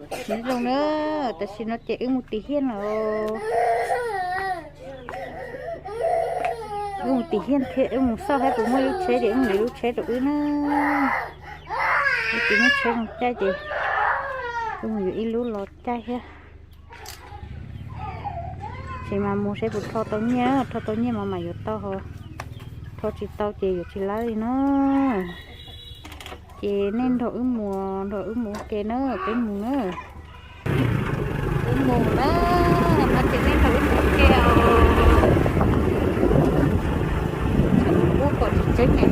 Nyob zoo na, tam sim no ces wb mus tim Hiaj lawm. Wb mus tim Hiaj thiab, wb mus xauj saib puas muaj lub tsheb ces wb mus yuav lub tsheb rau wb na. Wb tsis muaj tsheb zoo caij ces wb mus yuav ib lub los caij thiab. Ces mas mus saib puas rho tau nyiaj, rho tau nyiaj mas mam yuav tau, ho rho tsis tau ces yuav tsis lawv li no. Ces nej nrog wb mus, nrog wb mus ua ke na, peb mus na. Wb mus na, no ces nej nrog wb mus ua ke os. Tsam mus pub kom tsis tseeb ne.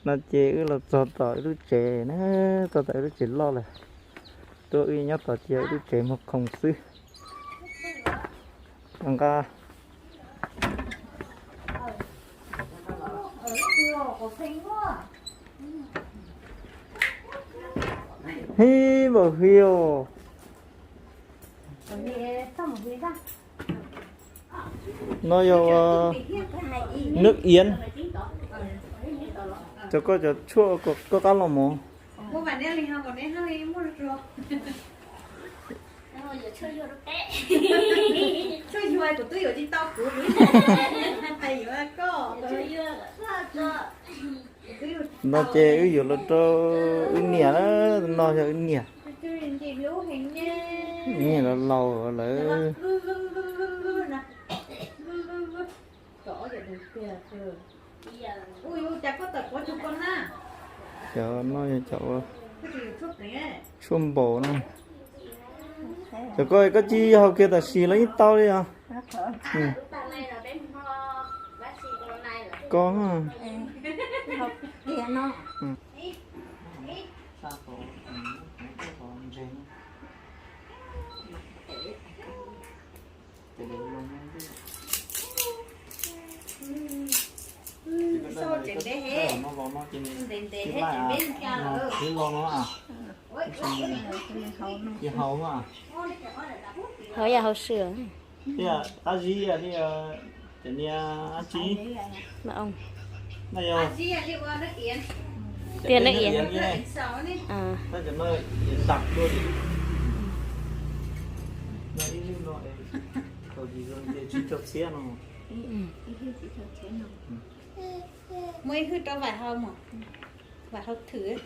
No ces wb los txog tom wb lub tsev na, txog tom wb lub tsev loj lawm. Tuaj wb nyob tom ces wb lub tsev muag khoom xwb. Nqa. Hib npaum hwv os. No yog nước yến. Cov koj cov tshuaj koj qab los mov. No ces wb yuav los rau wb niam na, no yog wb niam. Niam laus laus lawm. Cov no yog cov ua tshuaj npaum no. Cov koj, koj cia haus kiag tam sim los yeej tau li os. Koj Hauv yam hauv sườn. Qab zib li, cov niag dab tsi? Mật ong. Tiag, nước yến. Cov no yến đặc luôn. Ib lub no, tsis rau txhiab no. Muaj ib hwj rau Vam Hau mas. Vam Hau thwm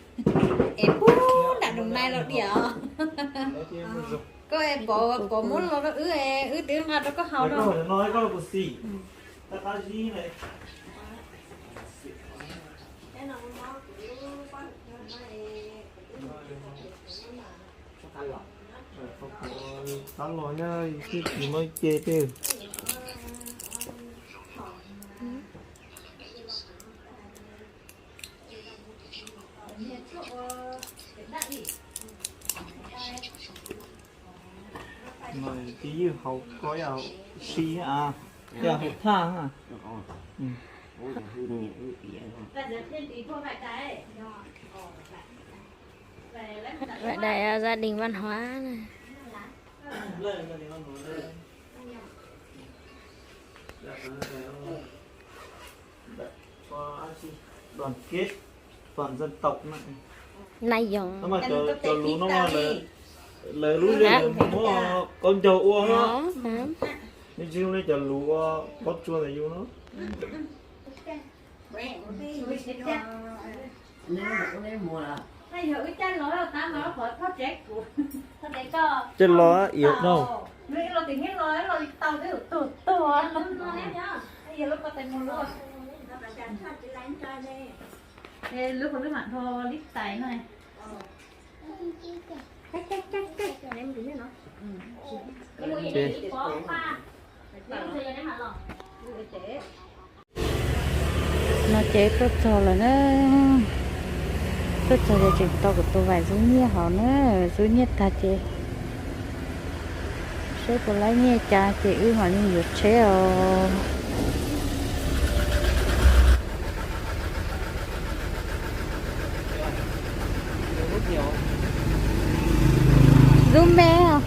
es pub nram Đồng Nai los diam. Koj es pov muab los rau wb, wb twb nqa rau koj haus no. Qab los nyob twb tsis muaj ce tej. Twb ywj hauv ko, ib yam hauv si, ib yam hauv thaj. Vậy đây là gia đình văn hóa này. Đoàn kết toàn dân tộc. Nai yog cov lus no, lawv lub zej muab qaub ncaug ua. Nws tsis zoo li cov lus ua pob tsuas ntawm yus no. Ces los yus no. No ces tuaj txog lawm na. Tuaj txog ces tseem tau kuv tus Vam zub nyiaj hauv na. Zub nyiaj tag ces seb puas laib nyiaj cas ces wb mam li yuav tsheb os. Zub npe os.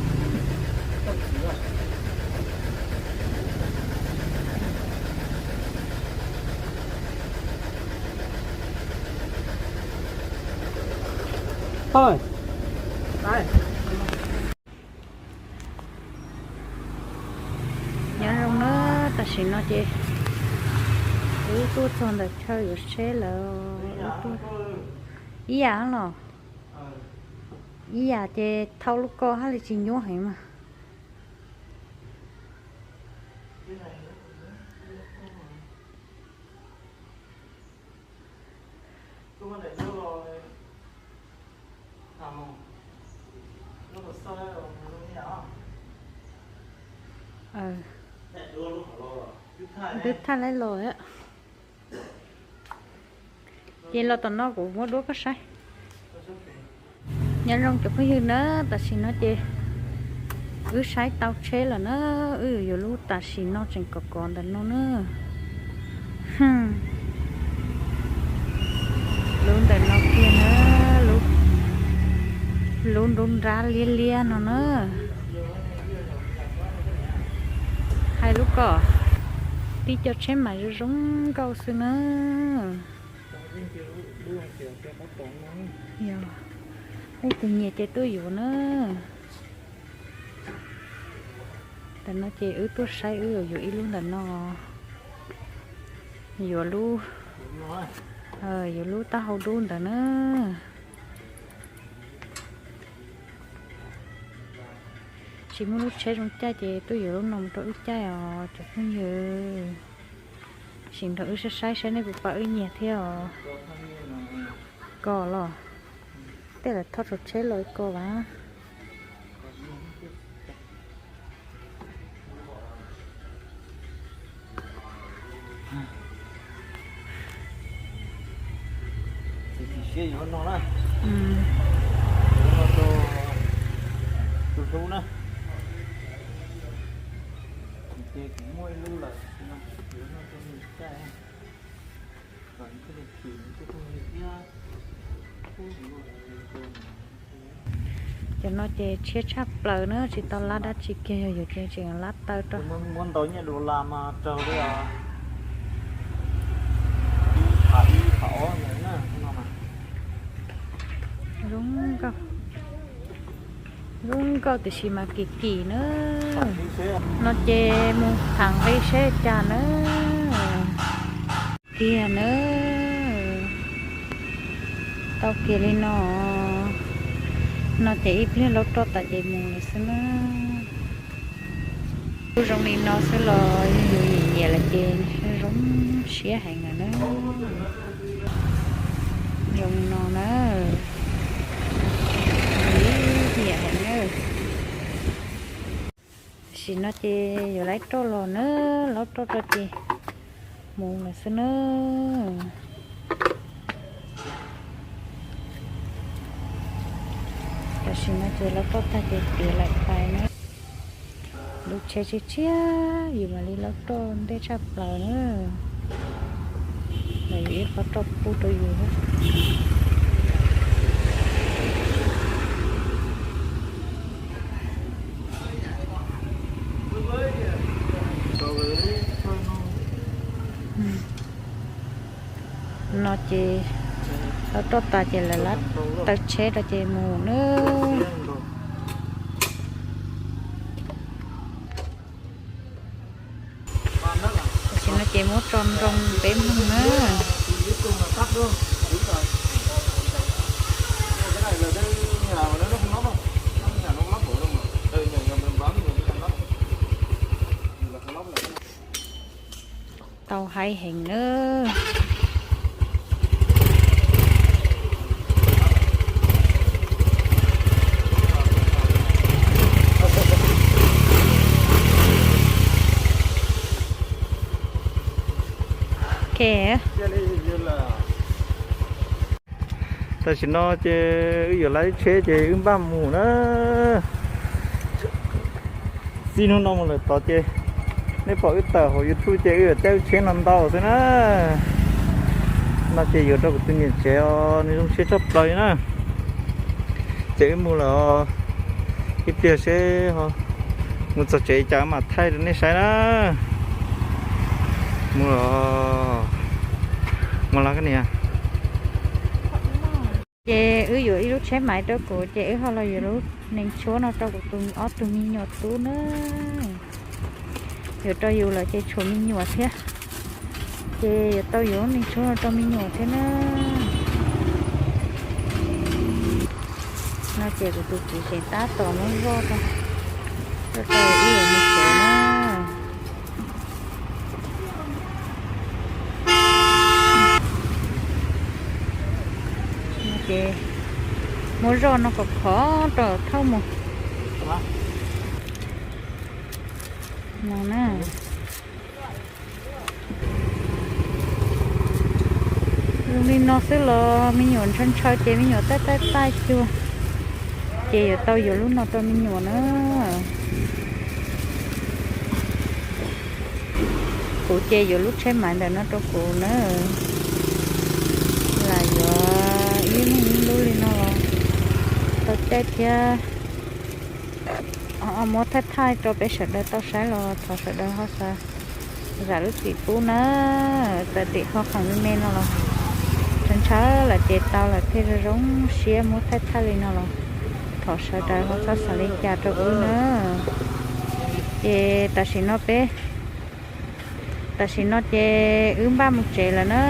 Nyob zoo na, tam sim no ces wb tuaj txog ntawm chaw yuav tsheb lawm. Ib yam los, ib yam ces thauj lub ko haj li tsis nyuaj heev mas. Twb thaij laib los. Ces los tom no kuv muab duab koj saib. Nyob zoo cov phooj ywg na, tam sim no ces wb saib tau tsheb lawm na, wb yuav yuav lub tam sim no tseem kov kov ntawm no na. Lub ntawm no kiag na, lub nruab nrab liab liab no na. Hais lub ko, tib co tsheb mas zoo zoo nkauj xwb na. Yog leej twg nyiam ces tuaj yuav na. Ntawm no ces wb tuaj saib wb yuav ib lub ntawm no, yuav lub, yuav lub taub hau dub ntawd na. Tsis muaj lub tsheb zoo caij ces tuaj yuav lub no mus rau wb caij os cov phooj ywg. Sim nrog wb saib saib seb nej puas pom wb nyiag thiab os. Ko los, tej lawv thauj tsheb los ko as. Tus siab yuav no na. Yuav no rau tus hlub na. Ces kuv muaj ib lub lawm, yuav no rau nws caij. Cov no ces tshiab tshaj plaws na, tsis tau lab dab tsi kiag, yog yuav ces tseem lab taw rau. Muab ntau nyiaj dua las mas raug li os. Ib phav ib phav ob no. Zoo nkauj, zoo nkauj tiam sis mas kim kim na. No ces mus tham nqi seb cas na. Tiag na. Tau kiag li no. No ces ib pliag laub roj tas ces mus lawm xwb na. Kuj zoo li no xwb los yog yus nyiam nyiam lawm ces zoo siab heev lawm na. Zoo no na. Nyiam heev na. Tam sim no ces yuav laib roj los na, laub roj rau ces mus lawm xwb na. Tam sim no ces laub roj tag ces tiav lawm pais na. Lub tsheb tshiab tshiab yus mam li laub roj ntej tshaj plaws na. Los yus ib qho roj pub rau yus. No ces laub roj tas ces lawv lab taw tsheb rau ces mus na. Tam sim no ces muab tso nroo peb mus na. Tau haib heev na. Tam sim no ces wb yuav laib tsheb ces wb npaj mus na. Txij hnub no mus lawm tod ces nej pom wb tawm hauv YouTube ces wb yuav caij wb tsheb no ntau xwb na. No ces yuav rau kuv tus niam tsev os, nws zoo siab tshaj plaws li na. Ces wb mus lawm os, ib pliag seb mus txog tsev cas mam thaij rau nej saib na. Mus lawm, mus los koj niam. Ces wb yuav ib lub tsheb maiv rau kuv, ces wb ho los yuav lub nees tshuab no rau kuv tus ob tug me nyuam tub na. Yuav rau yus lawm ces tshuav me nyuam thiab, ces yuav tau yuav lub nees tshuab no rau me nyuam thiab na. No ces kuv tus txiv tseem tab tom muab zoj rau, zoj rau ib yam mus tsev na. Ces muab zoj no khov khov rau thauj mus no na. Zoo li no xwb los me nyuam ntshaw ntshaw ces me nyuam taij taij taij cuag, ces yuav tau yuav lub no rau me nyuam na. Kuv ces yuav lub tsheb maiv ntawm no rau kuv na, lam yuav ib lub ib lub li no los tau caij thiab. Muab thaij thaij rau peb sawv daws tau saib los thov sawv daws ho xav zam lub txim pub na. Txawm tim qhov khoom me me no los ntshaw ntshaw lawm ces tau lawm thiaj zoo zoo siab muab thaij thaij li no los thov sawv daws ho txhob xav li cas rau wb na. Ces tam sim no peb, tam sim no ces wb npaj mus tsev lawm na.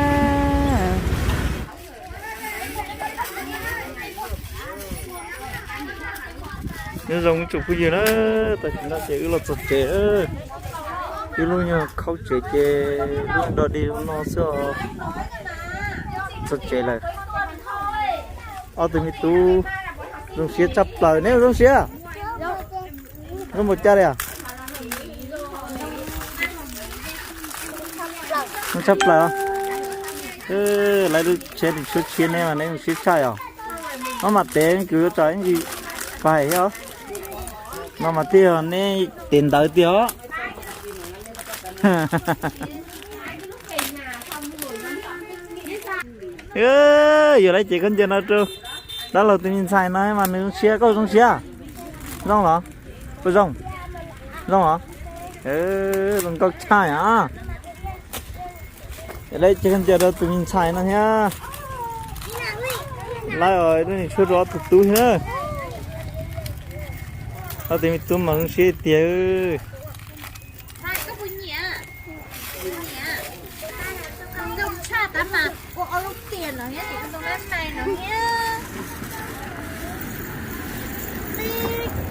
Nyob zoo tsoom phooj ywg na, tam sim no ces wb los txog tsev. Wb lub nyuag khaub tsev ces lub nrog dig no xwb os. Txog tsev lawm. Ob tug me tub zoo siab tshaj plaws, neb zoo siab? Zoo npaum cas li? Zoo tshaj plaws. Lawv lub tsheb tshuab tshiab neb mas neb zoo siab tshaj os. No mas tev kws yuav tsam ib ntsis pais thiab os. No mas thiaj neb tev ntawd tiag os. Yuav lawv cev khaub ncaws no rau dab laug tus me ntxhais no mas nws zoo siab, koj zoo siab? Zoo los? Puas zoo? Zoo los? Zoo nkauj tshaj os. Yuav lawv cev khaub ncaws rau tus me ntxhais no thiab. Lawv lub neej tshuab rau ob tug tub thiab na. Ob tug me tub mas zoo siab tiag.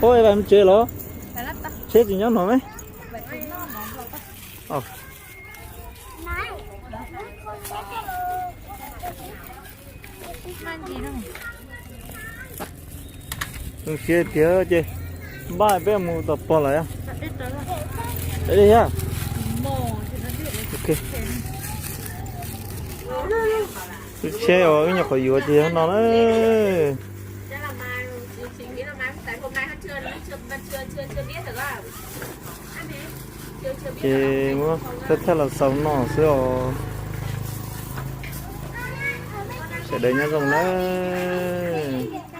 Ua, mus tsev los? Tsheb tsis nyob no me. Zoo siab tiag ces npaj peb mus tom pog lawm. Lub tsheb uas wb nyuam qhuav yuav ces yog no na. Ces muab thawj thawj los xaus no xwb os. Sawv daws nyob zoo nawb.